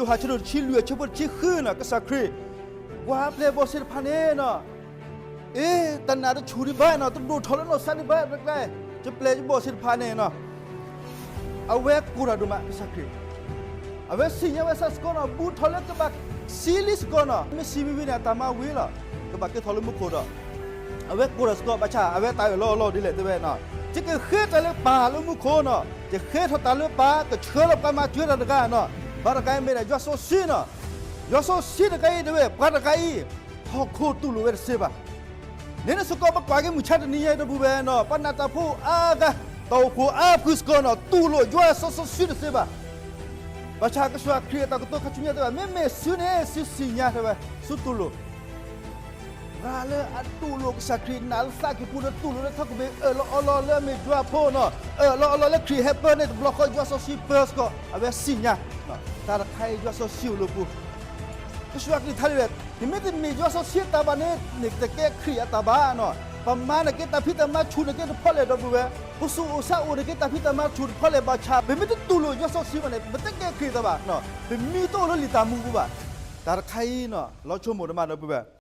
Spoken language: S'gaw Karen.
ယိၤဟၣ်အဆၢဒိၣ်တဆံလွံၢ်အဆၢဖိတဆံဃုနီၤ, ကစၢ်ခရံာ် ကွၢ်ပျဲၢ်ဘီၣ်စ့ၣ်တဖၣ်န့ၣ်နီၤ, အ့ တၢ်နာ်တဆူၣ်ဒံးဘၣ်နီၤ, တဒိၣ်ထီၣ်လၢနီၢ်သးဒံးဘၣ်တကျါ, ယပျဲၢ်ယဘီၣ်စ့ၣ်တဖၣ်န့ၣ်နီၤ, အဝဲကိၢ်တၢ်ဒိၣ်မး ကစၢ်ခရံာ် အဝဲသ့ၣ်ညါဝဲစ့ၢ်ကီးနီၤ, ဘူးထီၣ်လၢကဘၣ်သံလံစ့ၢ်ကီးနီၤ, မ့ၢ်သံဝံၤဝံၤန့ၣ် အတၢ်မၤဝံၤလီၤ, ကဘၣ်ကဲထီၣ်လၢမူခိၣ်ဒီး အဝဲကိၢ်တၢ်စ့ၢ်ကီး, ဘၣ်ဆၣ်အဝဲတၢ်အၢၣ်လီၤအီလီၤဒ်လဲၣ်တဲဝဲနီၤ, ယကဃ့တၢ်လၢပၢ်လၢမူခိၣ်နီၤ, ယဃ့ထီၣ်တၢ်လၢပၢ်, ကဆှၢလၢပှၤမၤစၢၤတၢ်တဂၤနီၤ, ပှၤတဂၤအံၤမ့ၢ်ဒၣ်ယွၤစီဆှံနီၤ, ယွၤစီဆှံတဂၤအံၤတဲဝဲ, ပှၤတဂၤအံၤ ဟီၣ်ခိၣ်တူၢ်လိာ်ဝဲတသ့ဘၣ် န့ၣ်န့ၣ်စ့ၢ်ကီး ပကွၢ်က့ၤမုၢ်ဆါတနံၤညါအံၤဒီပုၢ်ဝဲၢ်နီၤ, ပှၤနာ်တၢ်ဖိအါဂၤ, တၢ်အိၣ်ဖှိၣ်အါဖုစ့ၢ်ကီးနီၤ, တူၢ်လိာ်ယွၤစီဆှံတသ့ဘၣ်. ဘၣ်ဆၣ်ကစၢ်ခရံာ်အတၢ်ကတိၤခါဆူညါတဲဝဲ, မ့မ့ၢ်သုန့ၣ် သုသ့ၣ်ညါတဲဝဲ, သုတူၢ်လိာ် ဂၤလၢအတူၢ်လိာ်ကစၢ်ခရံာ် နာ်လၢသးကံၢ်ပူၤဒီးတူၢ်လိာ်လၢထီၣ်ကဘ့ၣ် အၢၣ်လီၤအီလီၤလၢအမ့ၢ်ယွၤအဖိနီၤ, အၢၣ်လီၤအီလီၤလၢခရံာ်ဟဲပၢန့ၣ် တဘျီဃီယွၤစီဆှံပၢစ့ၢ်ကီး အဝဲသ့ၣ်ညါ, တၢ်တခါအံၤယွၤစီဆှံအိၣ်လၢပူၤ ကစၢ်ခရံာ်ထါလံဝဲ, နမ့ၢ်တမ့ၢ်ယွၤစီဆှံအတၢ်ဘၣ်န့ၣ် နတကဲခရံာ်အတၢ်ဘၣ်နီၤ, ပမၤနက့ၤတၢ်ဖံးတၢ်မၤဆူၣ်နက့ၤတဖီလဲၣ်ဒီပုၢ်ဝဲၢ်, ပစိၤအိၣ်ဆါအိၣ်နက့ၤတၢ်ဖံးတၢ်မၤဆူၣ်တဖီလဲၣ်, ဘၣ်ဆၣ် ပမ့ၢ်တတူၢ်လိာ်ယွၤစီဆှံဘၣ်န့ၣ် ပတကဲခရံာ်အတၢ်ဘၣ်, ပမံတအိၣ်လၢလံာ်တၢ်မူပူၤဘၣ်. တၢ်တခါအံၤနီၤ လီၤဆိကမိၣ်တမံၤဒီပုၢ်ဝဲၢ်